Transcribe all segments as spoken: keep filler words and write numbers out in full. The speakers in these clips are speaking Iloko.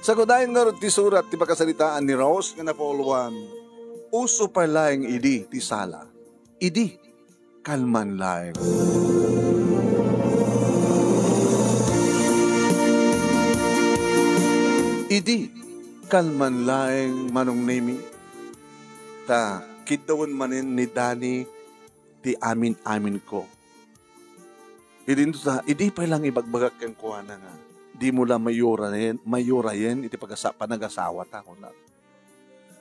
Sagudayen ngarud ti surat ti pakasaritaan ni Rose nga napauluan, uso pay laeng idi ti sala. Idi kalman laeng. Idi kalman laeng, Manong Nemi, ta kiddawen manen ni Dani ti amin-aminko. Idi ta, idi pay lang ibagbagak kenkuana nga, dimo la mayurayen, mayurayen iti pagasa-, panagasawata, kuna.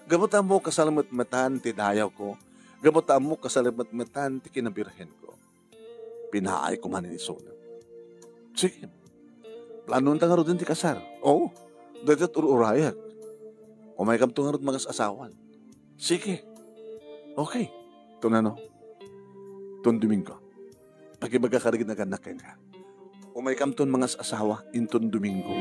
Gapu ta ammok kasalametmetan ti dayawko, gapu ta ammok kasalametmetan ti kinabirhenko. Pinaayko manen isuna. Sige. Planon ta ngaruden ti kasar. Oo. Daytoy ur-urayak. Umaykamto ngarud mangas-asawan. Sige. Okay. Tunano? Tun Domingo. Pakibaga ka rin nagannak kenka. Umaykamton mangas-asawa inton Domingo.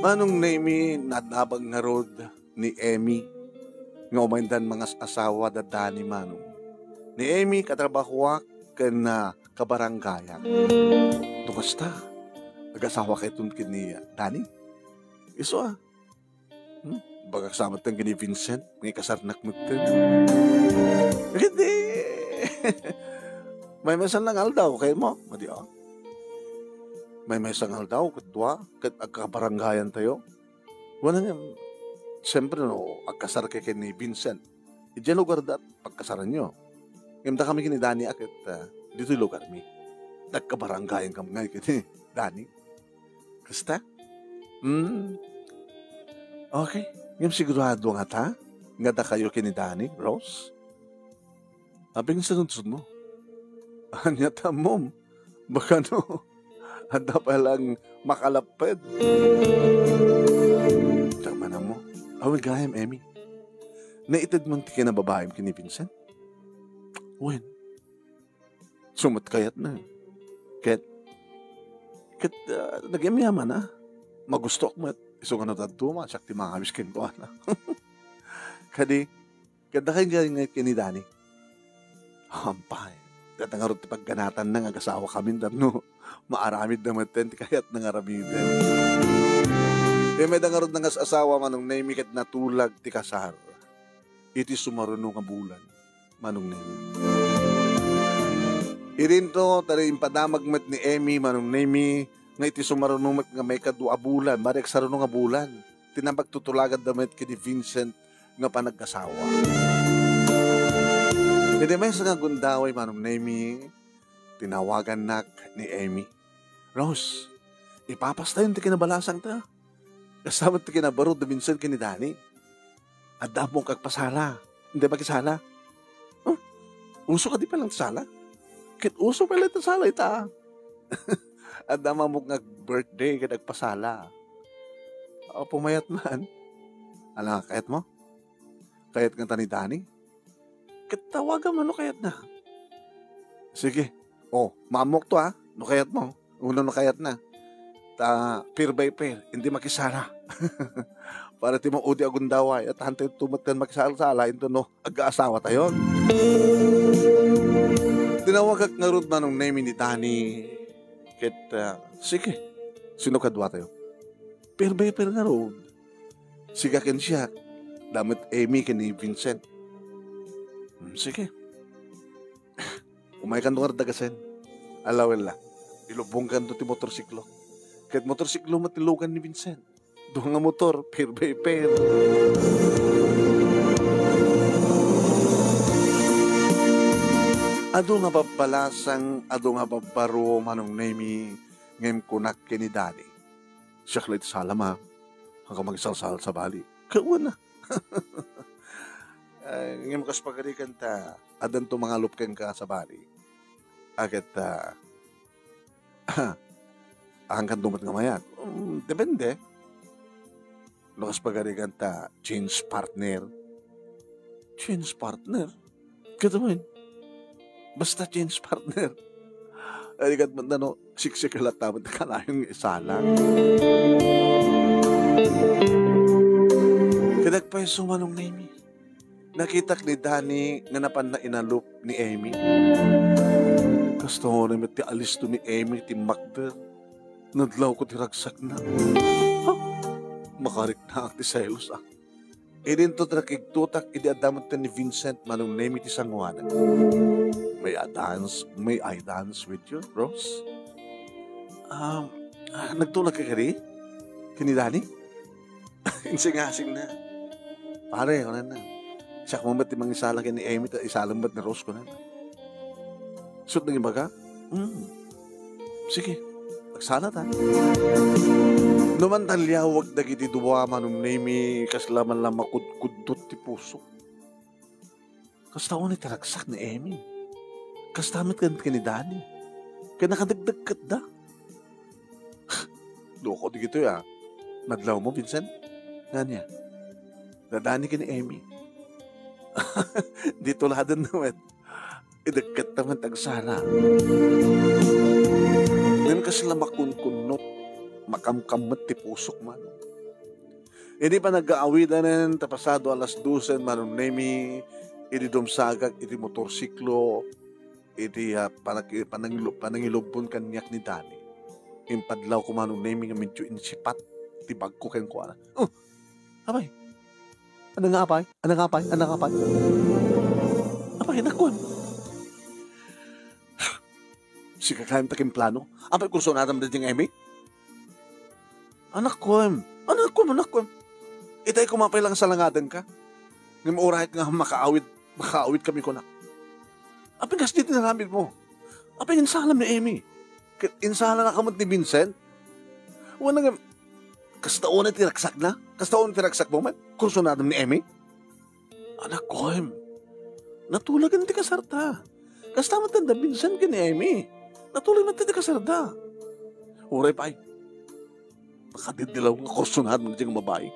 Manong Nemi, nadabag ngarud ni Emmy nga umaydan mangas-asawa da Dani, Manong. Ni Emmy, katrabahoak ken, ah, kabarangayak. No kasta, agasawakayton ken ni, ah, Dani? Isu, ah. Hmm? Bagak sa met ken ni Vincent, nga ikasarnak met ken. Hindi. Maymaysa nga aldaw, kayatmo? Madi, ah. Maymaysa nga aldaw, ket dua, ket agkabarangayan tayo. Wala nga, siyempre, no, agkasar kay ken ni Vincent. Idiay lugar da pagkasaranyo. Ngem dakami ken ni Dani a ket, ah, ditoy lugarmi. Nagkabarangayan kami ngay ken ni Dani. Kasta? Hmm. Okay. Ngem sigurado ngata nga dakayo ken ni Dani, Rose? Apay nga saludsodmo? Ania ta ammom? Baka no, adda pay lang makalapped. Tama na mo. Awan gayam, Emmy. Naited man ti kinababaim ken ni Vincent? Wen. Isu met kayatna. Ket, ket, ah, nagyamyaman a. Magustoak met. Isu nga no daduma, siak ti mangawis kenkuana. Kadi, ket dakay nga, nga ken ni Dani. Ampay. Dayta ngarud ti pagganatanna nga agasawakamin tapno maaramidna metten ti kayatna nga aramiden. Ket mayda ngarud nga as-asawa, Manong Nemi, ket natulag ti kasar iti sumaruno nga bulan, Manong Nemi. Idinto, ta impadamag met ni Emmy, Manong Nemi, nga iti sumaruno met nga maikadua a bulan, bali agsaruno nga bulan, ti napagtutulaganna met ken ni Vincent nga panagasawa. Idi maysa nga gundaway, Manong Nemi, tinawagannak ni Emmy. Rose, ipapastayon ti kinabalasangta. Kasta met ti kinabarud da Vincent ken ni Dani. Adda ammok agpasala. Hindi makisala. Huh? Uso kadi pay lang ti sala? Ket uso pay lang ti sala ita. Adda ammok nga birthday ket agpasala. Apo, mayat man. Ala, kayatmo? Kayat ngata ni Dani? Ket tawagam no kayatna. Sige. O, maammokto, a, no kayatmo. Wenno no kayatna. Ta fair by fair, hindi makisala. Para ti maudi a gundaway, et haantayo met ken makisala-sala inton no agkaasawatayon. Tinawagak ngarud, Manong Nemi, ni Dani. Ket, ah, sige. Sino kaduatayo? Fair by fair ngarud. Sika ken siak, da met Emmy ken ni Vincent. Hmm, sige. Umaykanto ngarud dagasen. Ala, wen la. Ilubbongkanto ti motorsiklo. Ket motorsiklo met ti lugan ni Vincent. Dua nga motor, fair by fair. Adu nga babbalasang, adu nga babbaro, Manong Nemi, ngem kunak ken ni Dani. Siak la iti salam, a. Haanka makisalsal sabali. Kawan na. Ay, ngem kas pagarigan ta, addanto mangalup kenka sabali. Aket, ah, haankanto met nga mayat. Mm, depende. No kas pagarigan ta, change partner. Change partner? Kitaen? Basta change partner. Ay, kat man, ano, siksik latta met kanayon nga isala. Kadagpay sumanong na imi. Nakitak ni Danny nga napanna inalup ni Emmy. Kas Kastoy met ti alisto ni Emmy ti makder. Nadlawko ti ragsakna. Ha? Makariknaak ti selos, ah. Idinto ti nakigtotak idi adda met ni Vincent manong Nemi ti sangoanan. "May I dance, may I dance with you, Rose?" Um, ah, nagtulagka kadi? Ken ni Danny? Insingasingna. "Pare," kunana. "Siak met ti mangisala ken ni Emmy, ta isala met ni Rose," kunana. Isu't nangimbaga, "Hmm. Sige, agsala ta." No man ta liawag dagiti dua manong Nemi, kasla man la makudkudtot ti pusok. Kasta unay ti ragsak ni Emmy. Kasta met ken, ken ni Danny. Ken nakadagdagketda. "Loko dagitoy, ah. Nadlawmo, Vincent?" "Ania?" "Ni Danny ken ni Emmy. Dituladen met. Idagketta met agsala." Ngem kasla makunkunnot, makamkam met ti pusok man. Idi panagaawidanen ta pasado alas dose manong Nemi, idi dumsagak iti motorsiklo, iti, ah, panag-, panangilo-, panangilubbon kaniak ni Danny. Impadlawko manong Nemi nga medyo insipat ti bagko kenkuana. "Oh, apay? Ano nga, apay? Ano nga, apay? Ano nga, apay?" "Apay, nakuan. Sika kayam ta kimplano. Apay, kursunadam daytoy nga Emmy?" "Anakko, em. Anakko, anakko, em. Itay ko mapay lang salangadanka. Ngem uray nga makaawid, makaawid kami kunak. Apay, kas di tinaramid mo. Apay, insalam ni Emmy. Ket insalanaka met ni Vincent. Wala nga, kasta unay ti ragsakna? Kasta unay ti ragsakmo met? Kursunadam ni Emmy?" "Anakko, em. Natulagan ti kasarta. Kasta met da Vincent ken ni Emmy. Natulay met ti kasarda. Uray pay. Makadiddilaw nga kursunadam daytoy nga babai.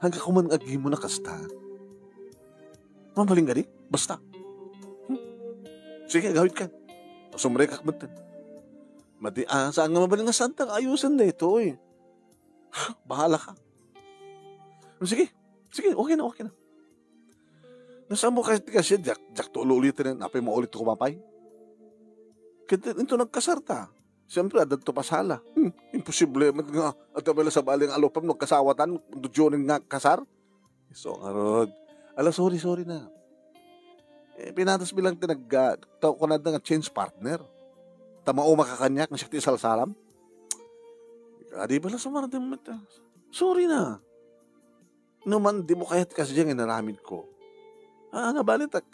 Ania koma nga agimonnak kasta. Mabalin kadi? Basta. Hmm? Sige, agawidka. Sumrekak met. Madi, ah, saan nga mabalin nga saan ta nga ayusen daytoy? Bahala ka. Sige, sige, okay na, okay na. Nasaan mo kasi, kasi, diak, diak to uli-uli, apay, maulit ko mapay. Ket into nagkasarta. Siyempre, adda to pasala. Hmm, imposible met nga, adda pay la sabali nga alupam, nagkasawatan, dudion nga kasar. So, ngarud. Ala, sorry, sorry na. Eh, pinatas bilang ti nag-, ah, tao ko na nga change partner. Ta mauma ka kaniak, nga siak ti isalsalam. Adi pala sumardeng met. Sorry na. No man, di mo kayat kasi dyan inaramid ko. Ah, nga bali, tak-,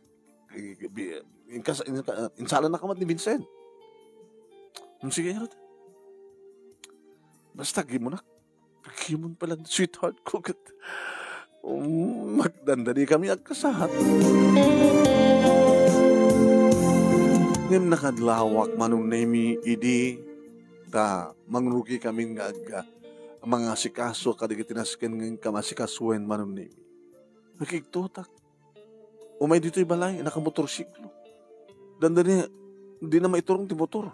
i-, bi-, inkas-, inka-, insalanaka met ni Vincent. Hmm, sige, Rod. Basta, agimonnak. Agimon pala, sweetheart ko, ket, um, magdandani kami agkasahat. Ngem nakadlawak manong Nemi idi ta mangrugi kami nga ag-, mangasikaso kadagiti nasken nga inka masikasuen manong Nemi. Nakigtotak. Umay ditoy balay, nakamotorsiklo. Dandani, di na maiturong ti motor.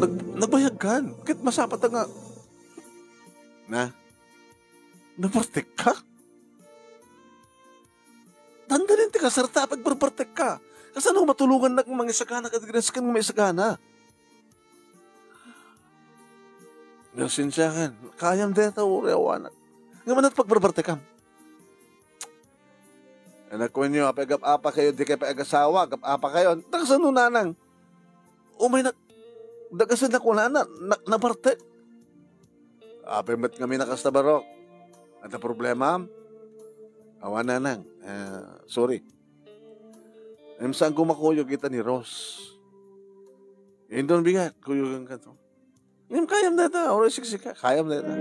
Nag-, nagbayag kan. Ket masapata nga, na, nabartek ka? Dandani ti kasarta, pagbarbartek ka. Kasano matulongannak nga mangisagana kadagiti nasken nga maisagana? Nasinsiakan. Kayam deta, uray awanak. Nga manat pagbarbartekam. Anak ko inyo, apay agap-apa kayo, di kayo pa agasawa, agap-apa kayo. Nakasano nanang? Umay na, dagasan na kunana, na, nabartek. Apay met kami nakasta barok. Ata problema? Awan nanang. Ah, sorry. Em, saan ko makuyog ita ni Ross? Indon bigat, kuyogan ka to. Ngem kayam dayta, uray siksika, kayam dayta.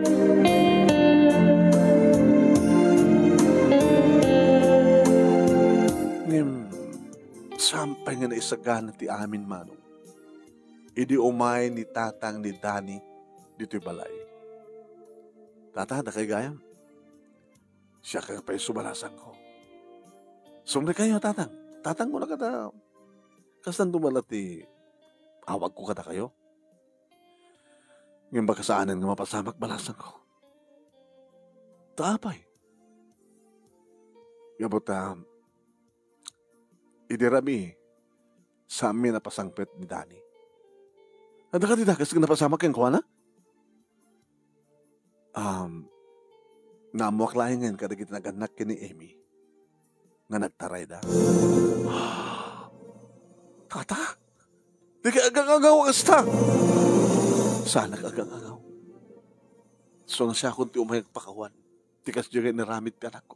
Ngem, saan pay nga naisagana ti amin, Manong. Idi umay ni Tatang ni Danny ditoy balay. Tata, dakay gayam. Siak pay isu balasangko. Sumrek kayo, Tatang. Tatang, kuna kada, kastan dumala ti awagko kadakayo. Ngem bakasaanen nga mapasamak balasangko. Ta apay? Gapu ta, idi rami, Saanmi a napasangpet ni Danny. Adda kadi dakes nga napasamak kenkuana? Um, naammoak laengen kadagiti nagannak ken ni Amy nga nagtarayda. Tata? Dika agang-angaw kasta? Saanak agang-angaw. Isu nga siakon ti umay agpakawan ti kasdiay nga inaramid ti anakko.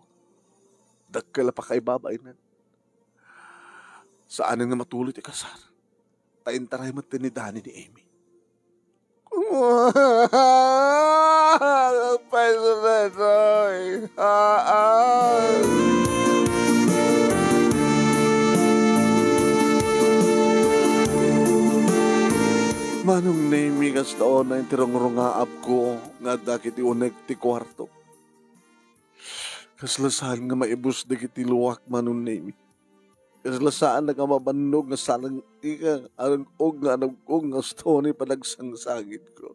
Dakkel a pakaibabainen. Saanen nga matuloy ti kasar. Ta intaray met ni Danny ni Amy. Agpayso daytoy. Haan. Manong Nemi, kasta unay ti rungrungaabko nga adda iti unek ti kuarto. Kasla saan nga maibus dagiti luak, Manong Nemi. Kasla saan nga mabannog nga sarang-ika, arang-og nga anagkog nga ustuni panagsangsangitko.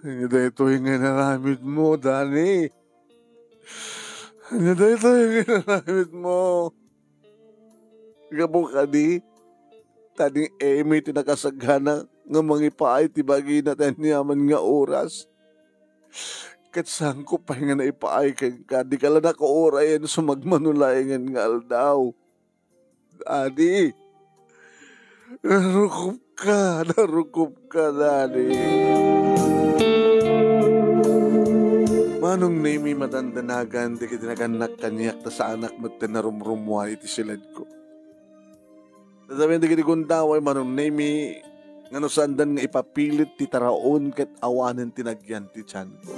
Ania daytoy nga inaramidmo, Danny? Ania daytoy nga inaramidmo? Gapu kadi, ta ni Amy ti nakasagana nga mangipaay ti bagina ti aniaman nga oras. Ket saanko pay nga naipaay kenka, dika la nakauray isu magmano laengen nga aldaw. Daddy, narukobka, narukobka, Daddy. Manong Nemi, madandanagan dagiti nagannak kaniak ta saanak met ti narumrummuar iti siledko. Sasabien dagiti gundaway, Manong Nemi, nga no saandan nga ipapilit ti taraon ket awanen ti nagyan ti tianko.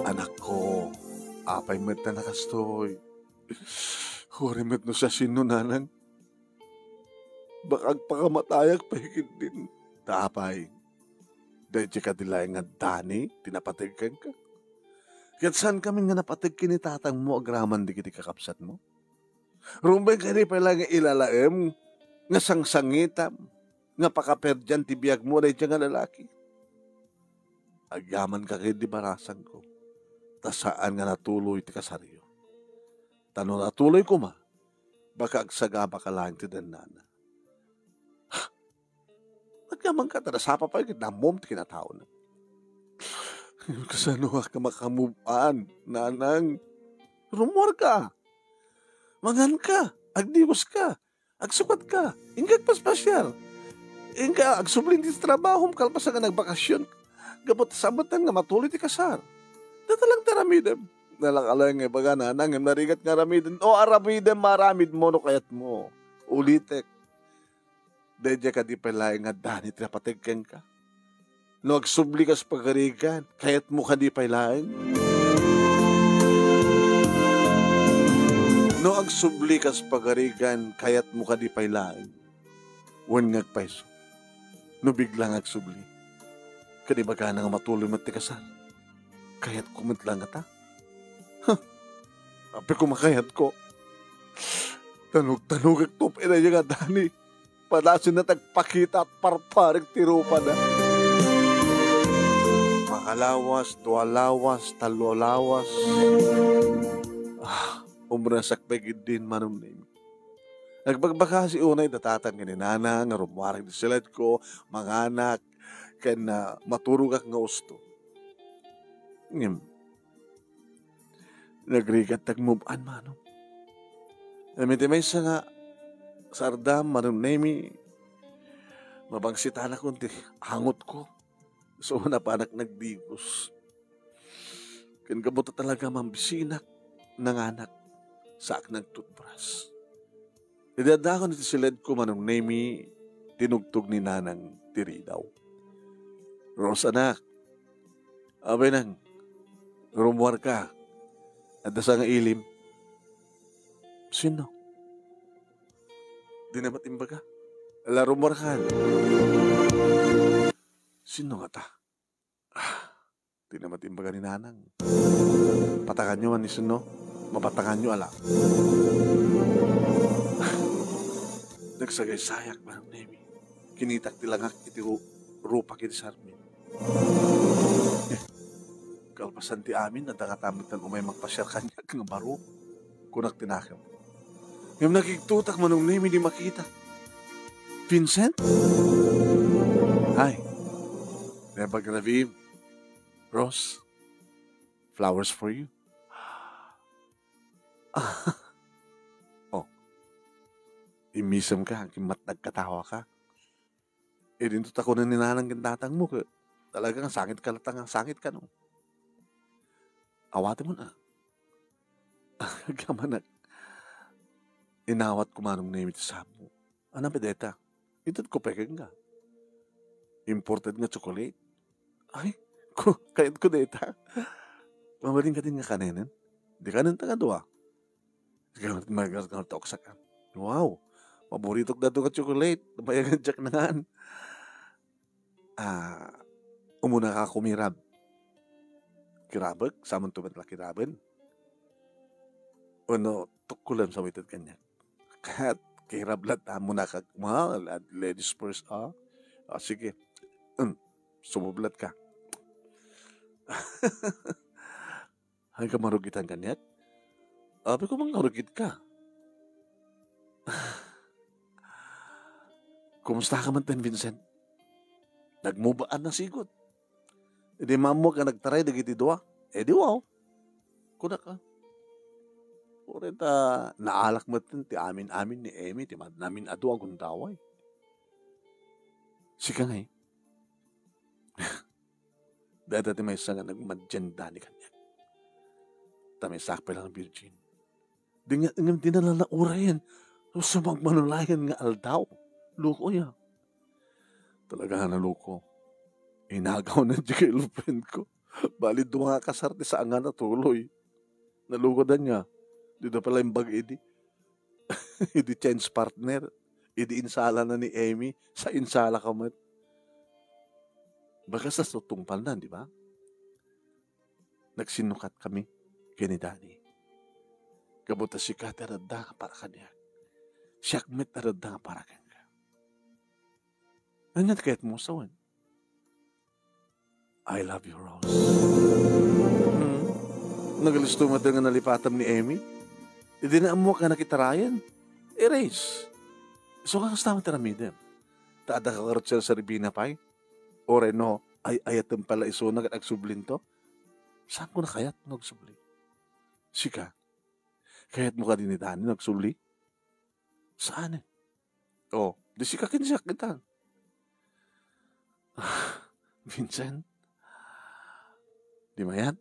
Anakko, apay met ta nakastoy? Uray met no siasino, nanang. Baka agpakamatayak pay ketdin. Ta apay? Daydiay kadi laeng nga Danny ti napateg kenka? Ket saankamin nga napateg ken ni tatangmo agraman dagiti kakabsatmo? Rumbeng kadi pay laeng nga ilalaem nga sangsangitam nga pakaperdian ti biagmo daydiay nga lalaki? Agyamanka ket di barasangko, ta saan nga natuloy ti kasaryo. Ta no natuloy koma, baka agsagabaka laeng ti dennana. Agyamanka, ta nasapa pay ket nammom ti kinataona. Kasanoak a makamove on, nanang? Rummuarka. Manganka. Agdiuska. Agsukatka. Inka agpaspasiar. Inka agsubli ti trabahom kalpasan nga nagbakasyon. Gapu ta saan met nga matuloy ti kasar. Dayta lang ti aramidem. Nalaka laeng nga ibaga, nanang, ngem narigat nga aramiden. O, aramidem, aramidmo no kayatmo. Ulitek. Daydiay kadi pay laeng nga Danny ti napateg kenka? No agsubli kas pagarigan, kayatmo kadi pay laeng? No agsubli kas pagarigan, kayatmo kadi pay laeng? Wen nga agpayso, no bigla nga agsubli, ken ibagana nga matuloy met ti kasar, kayatko met la ngata? Huh! Apay koma kayatko? Tanug-tanugekto pay daydiay nga Danny. Padasenna ti agpakita a parparik ti rupana. Makalawas, dua lawas, tallo lawas. Ah, umrasak pay ketdin, Manong Nemi. Nagbagbakasi unay da tatang ken ni nanang nga rummuarek iti siledko, manganak, ken, ah, maturogak nga usto. Ngem, nagrigat ti agmove on, manong. Ngem iti maysa nga sardam, Manong Nemi, mabangsitanakon ti angotko. Isu a napanak nagdigos. Ken gapu ta talaga mambisinak, nanganak, saak nagtutbras. Idi addaakon iti siledko, Manong Nemi, tinugtog ni nanang ti ridaw. Rose, anak. Apay nang, rummuarka. Adda sa nga ilim. Sino? Dina met imbaga. Ala, rummuarka. Sino ngata? Ah, dina met imbaga ni nanang. Patanganyo man ni sino? Mapatanganyo, ala. Nagsagaysayak, Manong Nemi. Kinitak ti langak iti ru-, rupak iti sarmi. Eh, kalpasan ti amin, adda ngata met umay magpasiar kaniak nga baro. Kunak ti nakemko. Ngem nakigtotak manong Nemi di makita. Vincent? Hi. Never gonna leave. Rose, flowers for you. Oh. Immisem ka, kimmatnag katawa ka. Eh, dinto ta kunen ni nanang ken tatang mo, ke, talagang sangit ka latta nga sangit ka, no? Awatem man, ah. Agamanak. Inawat ko manong Nemi ti sabmo. Ana pay dayta? Itedko pay kenka. Imported nga chocolate. Ay, ko, kayatko dayta. Mabalin ka din nga kanenen? Di kanen ta nga dua. Gal-, gal-, gal-, gal-, gal-, gal-, Wow. Paboritok daytoy nga chocolate. Nabayagan Jack na ngan. Ah, umuna ka kumirab. Kirabek, saman to met la kiraben. Ono, tukkulan sa wited kaniak. Ket, kirab latta, umuna ka, ma, la-, ladies first, ah. Ah, sige. Hmm, sumublat ka. Ay, ka marugitan kaniak? Abi ko, mangarugit ka. Kumusta ka man ten, Vincent? Nagmubaan na sigut. Idi maammo ka nagtaray dagiti dua. Eh, di wow. Kuna ka. Uray ta naalak met ti amin-amin ni Emmy, ti mad-, namin a dua gundaway. Sika ngay. Dayta ti maysa nga nagmadian dani kaniak. Ta maysa pay lang virgin. Di nga, ngem di na la naurayen. So, sumagmanulayan nga aldaw. Loko ya. Talaga nga naloko. Inagaw na di girlfriend ko. Bali, dua nga kasar ti saan nga natuloy. Naloko da niya. Di da pala imbag idi. Idi change partner. Idi insala na ni Emmy. Sa insala ka met. Bagas na sa tungpal na, di ba? Nagsinnukat kami ken ni Danny. Gapu ta sika ti adda nga para kaniak. Siak met ti adda nga para kenka. Ania ti kayatmo sawen? I love you, Rose. Hmm. Nagalisto met nga nalipatam ni Emmy. Idi naammo ka nakitarayan. Erase. So, nga kasta man ti aramidem. Ta adda ka ngarud serserbina pay? Uray no, ay-ayatem pala isuna ket agsublinto? Saanko a kayat no agsubli? Sika, kayatmo kadi ni Danny no agsubli? Saan eh? Oh, di sika ken siak itan. Ah, Vincent, di mayat?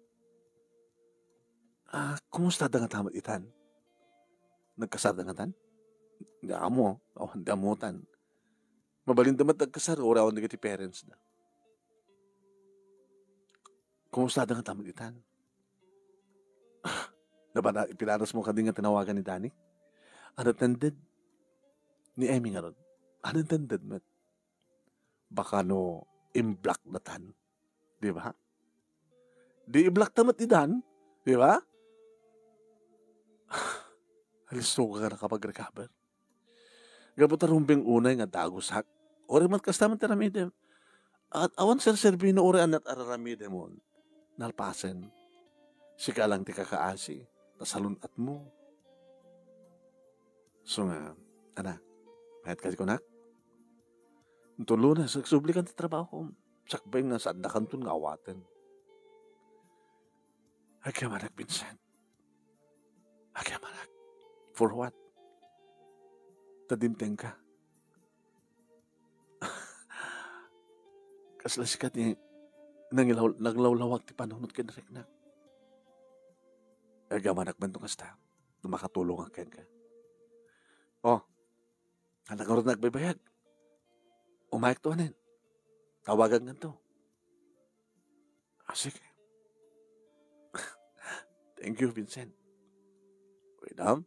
Ah, kumusta da ngata met itan? Nagkasar da ngatan? Di ammo, awan, di ammotan. Mabalin da met agkasar, uray awan dagiti parents da. Kumusta da ngata met itan? Napana-, pinaras mo kadi nga tinawagan ni Danny? Unattended? Ni Emmy ngarud. Unattended met. Baka no, imblock datan. Di ba? Di i-block ta met ni Dan. Di ba? Alisto ka nakapag-recover. Gapu ta rumbeng unay nga dagusak. Uray met kasta met ti aramidem. At awan serserbina uray ania ti araramidemon. Nalpasen. Sika lang ti kakaasi. Ta salun-atmo. So nga, anak, mayat ka ti kunak? Nton Lunes, agsubli kan ti trabaho. Sakbay nga saandakanton nga awaten. Agyamanak, Vincent. Agyamanak. For what? Ta dimteng ka. Kasla sika ti nangilaw-, naglawlawag ti panunot ken riknak. Agyamanak man to kasta. No makatulongak kenka. Oh, anak, ngarud nagbaybayag. Umayakto anen. Tawagan nganto. Ah, sige. Thank you, Vincent. Wait, um,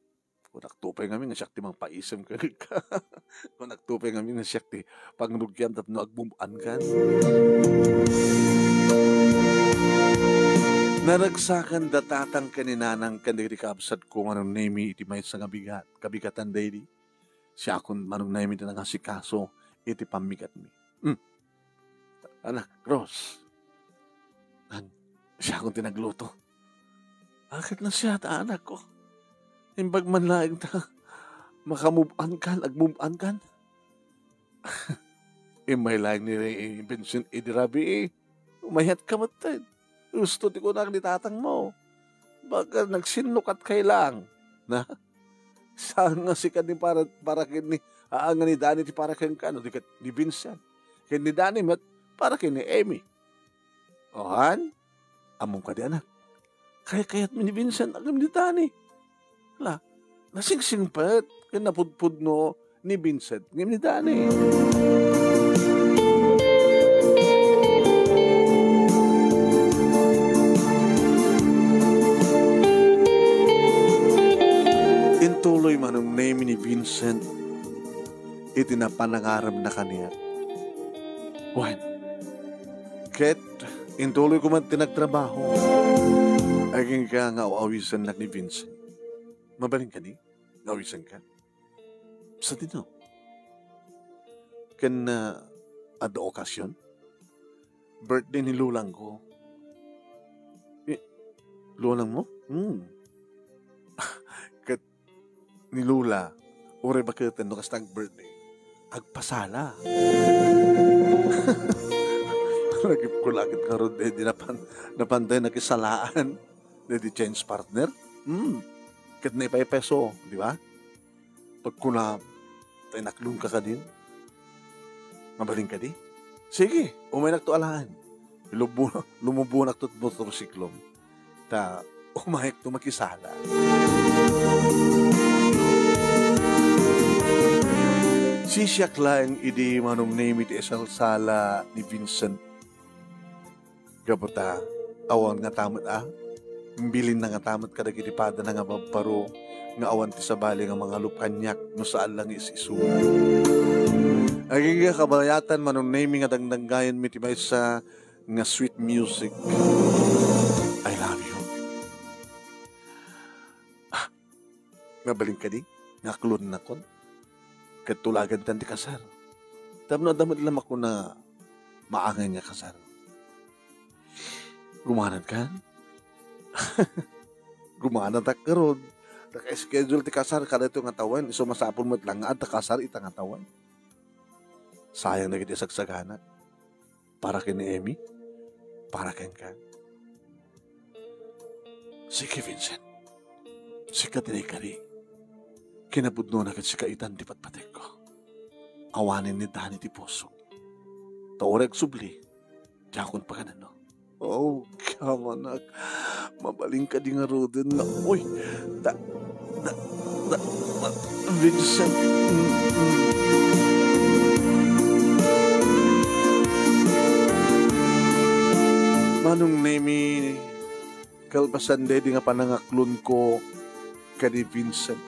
kunakto pay ngamin nga siak ti mangpaisem kenka. Kunakto pay ngamin nga siak ti pangrugian tapno agmubaan kan. Naragsakan da tatang ken ni nanang ken dagiti kabsatko manong Nemi iti maysa nga bigat, kabigatan daydi. Siakon manong Nemi ti nangasikaso iti pammigatmi. Hmm. Anak, Rose. An, siakon ti nagluto. Akat na siya ta anak ko. Imbag man laeng ta. Makamove-on kan, agmove-on kan. Immay laeng ni Vincent idi rabii. Umayatka metten. Husto ti kunak ni tatangmo. Baga nagsinnukat kay lang. Na? Saan nga sika ni para, para ken ni, aa nga ni Danny ti para kenka, no di ket ni Vincent. Ken ni Danny met, para ken ni Emmy. O, han? Ammom kadi, anak? Kaykayatmi ni Vincent ngem ni Danny. La, nasingsingpet ken napudpudno ni Vincent ngem ni Danny. Intuloy manong Nemy ni Vincent iti napan nangaremna kaniak. Wen, ket intuloy koma ti nagtrabaho. Agingga nga aw-awisennak ni Vincent. Mabalin kadi nga awisenka? Sadino? Ken, ah, adda okasion? Birthday ni lolangko. Eh, lolangmo? Hmm. Ket ni lola, uray baketen no kasta ag-birthday. Agpasala. Lagip ko la ket ngarud, eh, di napan-, napantay nakisalaan. Di, di change partner? Hmm. Ket naipaypayso, di ba? Pagkuna, tay naklon ka kadin? Mabalin kadi? Sige, umaynak to alaen. Lubu-, lumubonak to motorsiklom. Ta, umayek to makisala. Sisiak laeng idi manong Nemy ti isalsala ni Vincent. Gapu ta, awan ngata met a, bilinna ngata met kadagiti padana nga babbaro nga awan ti sabali nga mangalup kaniak no saan la nga is-isurat. Agingga kabayatan, manong Nemy, nga dangdanggayenmi ti maysa nga sweet music. I love you. Ah, mabalin kadi nga aklonnakon? Ket tulagantan ti kasar. Tapno adda met la makuna maangay nga kasar. Gumanat kan? Gumanatak ngarud. Naka-schedule ti kasar kadaytoy nga tawen. Isu masapul met la nga adda kasar ita nga tawen. Sayang dagiti sagsagana. Para ken ni Emmy? Para kenka? Sige, Vincent. Sika ti naikari. Kinapudnona ket sika itan ti patpatekko. Awanen ni Danny ti pusok. Ta uray agsubli, diakon pagananno. Oh, kamanak. Mabalin kadi ngaruden nga, uy, da, da, da, da, Vincent. Mm, mm. Manong Nemy, kalpasan daydi nga panangaklonko ken ni Vincent.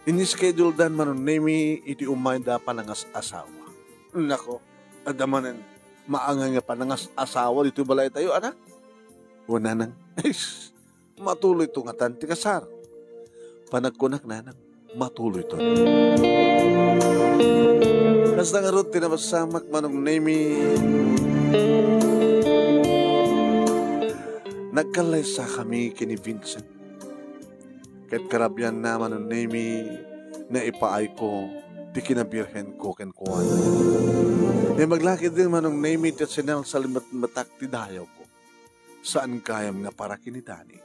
Ini-schedule dan, Manong Nemy, iti umayda panangas-asawa. Nako, adda manen maangay nga panangas-asawa ditoy balaytayo, anak? O, nanang, is, matuloyto ngatan ti kasar. Panagkunak, nanang, matuloyto. Kasta ngarud ti napasamak, Manong Nemy. Nagkallaysakami ken ni Vincent. Ket karabianna, Manong Nemy, naipaayko ti kinabirhenko kenkuana. Imbag la ketdin, Manong Nemy, ti sinalsalimetmetak ti dayawko. Saan gayam nga para ken ni Danny,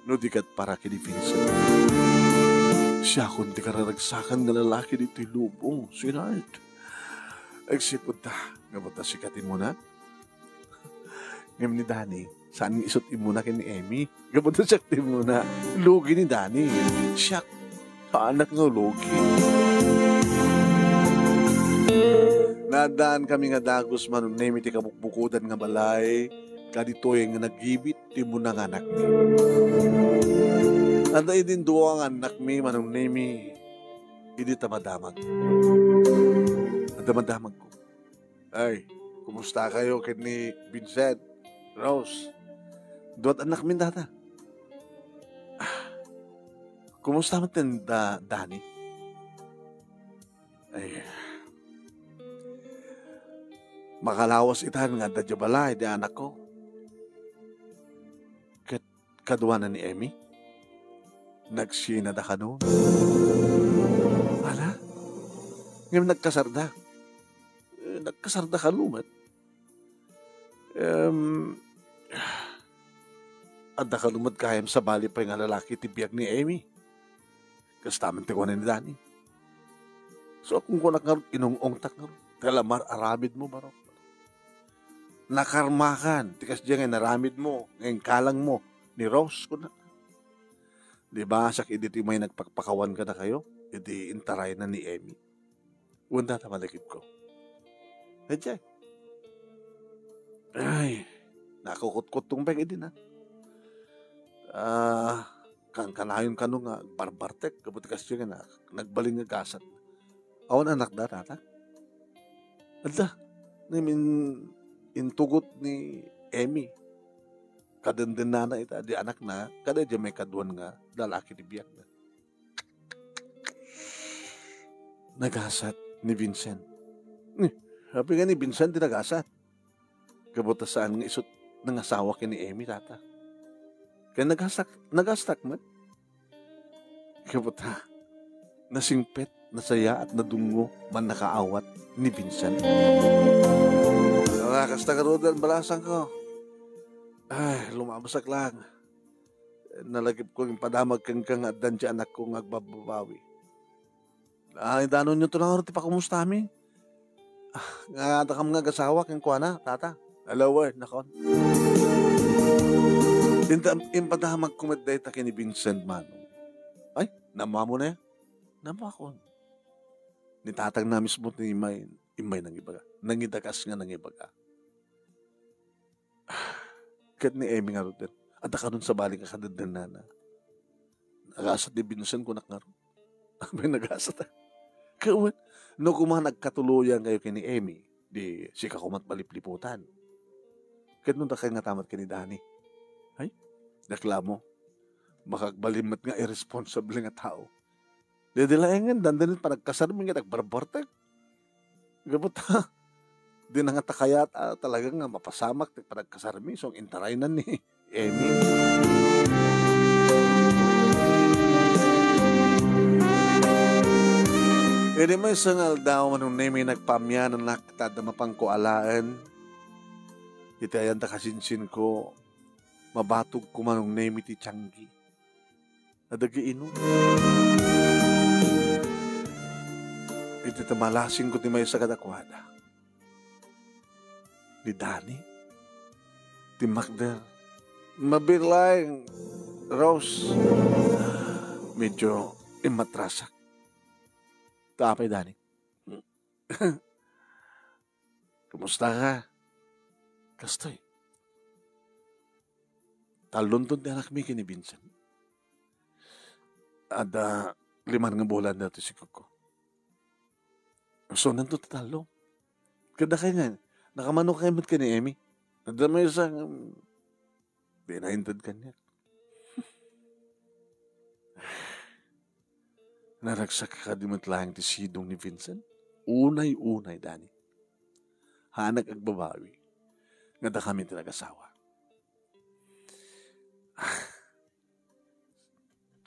no di ket para ken ni Vincent. Siakon ti kararagsakan nga lalaki ditoy lubong, sweetheart. Agsipud ta, gapu ta sika ti immuna. Ngem ni Danny, saan nga isut' immuna ken ni Emmy. Gapu ta siak ti immuna. Lugi ni Danny. Siak, saanak nga lugi. Naaddankami nga dagus, Manong Nemy, ti kabukbukodan nga balay. Kaditoy nga naggibit ti immuna nga anakmi. Adda idin dua nga annakmi, Manong Nemy, idi ta madamag. Adda madamagko. Ay, kumusta kayo ken ni Vincent? Rose, duat annakmin data. Ah, kumusta met ken da, Danny? Ay, makalawas itan nga adda diay balay di anakko. Ket kaduana ni Emmy, nagsinada kano. Ngem nagkasarda. Eh, nagkasarda kano met. Em, adda kano met gayam sabali pay nga lalaki ti biag ni Emmy. Kasta man ti kuana ni Danny. So, kung kunak ngarud, inung-ungtak ngarud. Ti alamar aramidmo, barok. Nakarmakan, ti kasdiay nga inaramidmo, nga inkalangmo, ni Rose, kuna. Di ba, siak idi ti may nagpakpakawan kadakayo? Idi intarayna ni Emmy. Wen data malagipko. Heje. Ay, nakukutkuttong pay idi na. Ah, kan-, kanayon kano nga barbartek, gapu ti kasdiay nga na-, nagbalin nga gasat. Awan anakda, tata? Adda. Ngem in-, intugot ni Emmy. Kadendennana ita, di anakna, kada di may kaduan nga lalaki ti biagna. Nagasat ni Vincent. Ni, sabi nga ni Vincent ti nagasat. Gapu ta saan nga isut nangasawa ken ni Emmy, tata. Kaya nagastak, nagastak met. Gapu ta, nasingpet, nasayaat, nadungngo, mannakaawat ni Vincent. Ala, kasta ngaruden, balasangko. Ay, lumabasak lang. Nalagipko nga impadamag kenka nga addan ti anakko nga agbababawi. Ay, danonyo to lang ti pakumustami. Ah, nga adda kam nga agasawa kenkuana, tata. Ala, wen, nakon. Inta-, impadamagko met dayta ken ni Vincent, Manong. Ay, naammoam a? Naammoakon. Ni tatangna mismo ti immay, immay nangibaga. Nangidakas nga nangibaga. Ket ni Emmy ngaruden, adda kanon sabali nga kadendennana. Nagasat ni Vincent, kunak ngarud. Apay, nagasat, a? Kawan, no koma nagkatuloyan kayo ken ni Emmy, di sika koma ti malipliputan. Ket no dakay ngata met ken ni Danny. Ay, reklamo. Makagbalin met nga irresponsable nga tao. Di, di laengen, dandani panagkasarmi nga nagbarbartek. Gapu ta, di na ngata kayat, a, talaga nga mapasamak ti panagkasarmi, so, intarayna ni Emmy. Idi maysa nga aldaw, Manong Nemy, nagpaamiananak ta adda mapanko alaen. Iti ayan ta kasinsinko, mabatogko, Manong Nemy, ti tianggi. Adda giinum. Iti ta malasingko ti maysa kadakuada. Ni Danny? Ti makder. Mabiit laeng, Rose. Medyo immatrasak. Ta apay, Danny? Kumusta ka? Kastoy. Tallonton ti anakmi ken ni Vincent. Adda liman nga bulan daytoy sikogko. Sunanto ti tallo. Ket dakay nga, nakamano kay met ken ni Emmy? Adda maysa nga, mm, di nainted kaniak. Naragsak kadi met laeng ti sidong ni Vincent? Unay-unay, Danny. Haanak agbabawi nga dakami ti nagasawa.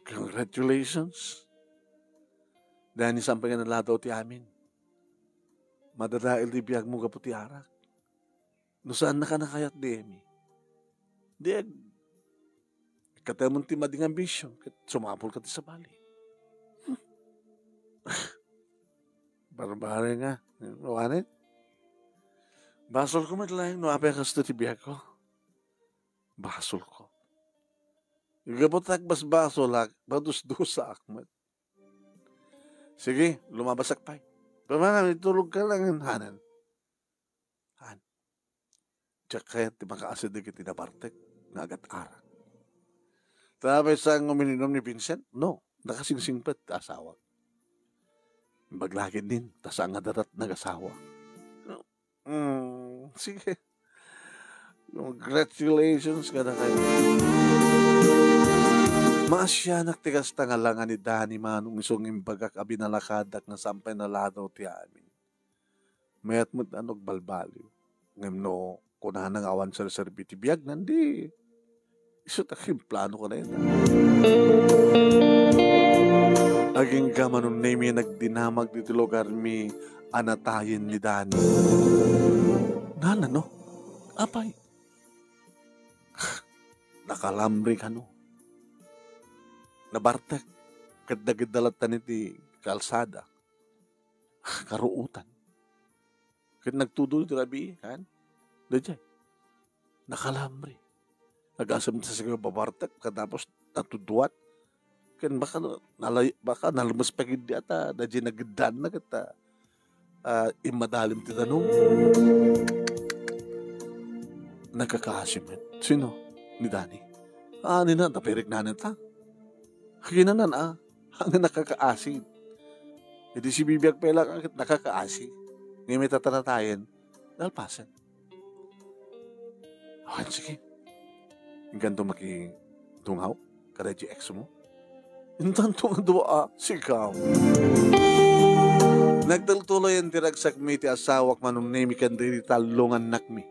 Congratulations. Danny, saan pay nga naladaw ti amin. Madadael ti biagmo gapu ti arak. No saan naka nakayat di Emmy. Di ag-, katemon ti madi nga ambisyon, ket sumapulka ti sabali. Barbare nga. Wanen? Basolko met laeng no apay a kastoy ti biagko. Basolko. Gapu ta agbasbasolak, madusdusaak met. Sige, lumabasak pay. Pamana, itulog ka lang, hanan. Han. Diak kayat ti makaasideg iti nabartek nga agat-arak. Ta maysa nga uminom ni Vincent? No, nakasingsingpet ti asawak. Imbag la ketdin, ta saan nga dadat nagasawa. Mm, sige. Congratulations kadakayo. Maasianak ti kasta nga langa ni Danny, Manong, isu nga imbagak a binalakadak nga saan pay naladaw ti amin. Mayat met a no agbalbaliw. Ngem no kunana nga awan serserbi ti biagna, di, isu ta implano ko na ita. Agingga Manong Nemi, nagdinamag ditoy lugarmi a natayen ni Dani. Nana, no? Apay? Nakalamri kano. Nabartek. Ket dagidda latta iti kalsada. Karuotan. Ket nagtudlo ti rabii, kan? Daydiay. Nakalamri. Agasem ta siguro babartek, katapos natudluan. Ken baka nalay-, baka nalmes pay ketdi ata, daydiay nagiddanna ket, ah, ah, immadalem ti danum. Nagkakaasi met. Sino? Ni Dani. Ah, nina, napiriknanen ta. Kinanan, ah. Ang nakakaasi. Idi sibibiag pay la, nakakaasi. Ngem ita tanatayen, nalpasen. Awan, sige. Inkanto makidungaw, kada di ex mo. Intanto nga dua, ah, sigaw. Nagtultuloyen ti ragsakmi ti asawak Manong Nemi ken daydi tallo nga annakmi.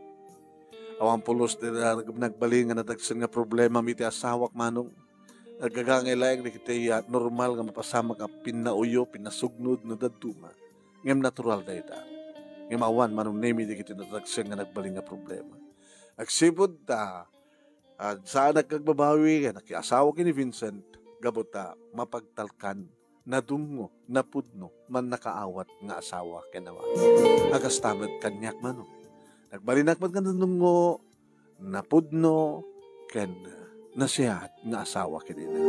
Awan pulos ti nag-, nagbalin nga nadagsen nga problemami ti asawak Manong. Agagangay laeng dagiti, ah, normal nga mapasamak a pinnauyo, pinnasugnod no dadduma. Ngem natural dayta. Ngem awan Manong Nemi dagiti nadagsen nga nagbalin nga problema. Agsipud ta, ah, saanak nga agbabawi nga nakiasawa ken ni Vincent, gapu ta mapagtalkan, nadungngo, napudno, mannakaawat nga asawa ken ama. A kasta met kaniak Manong. Nagbalinak met nga nadungngo, napudno, ken nasiat nga asawa ken ina.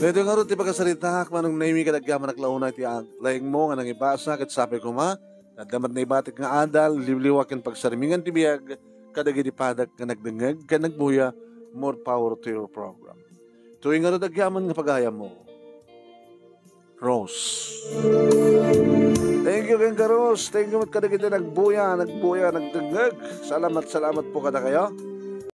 Daytoy ngarud ti pakasaritaak Manong Nemi, ket agyamanak la unay ti ag-, laengmo nga nangibasa, ket sapay koma, adda met naibatik nga adal, liwliwa ken pagsarmingan ti biag, kadagiti padak nga nagdengngeg ken nagbuya, more power to your program. Daytoy ngarud agyaman nga pagayammo. Rose. Thank you kenka, Rose. Thank you met kadagiti nagbuya, nagbuya, nagdengngeg. Salamat, salamat po kadakayo.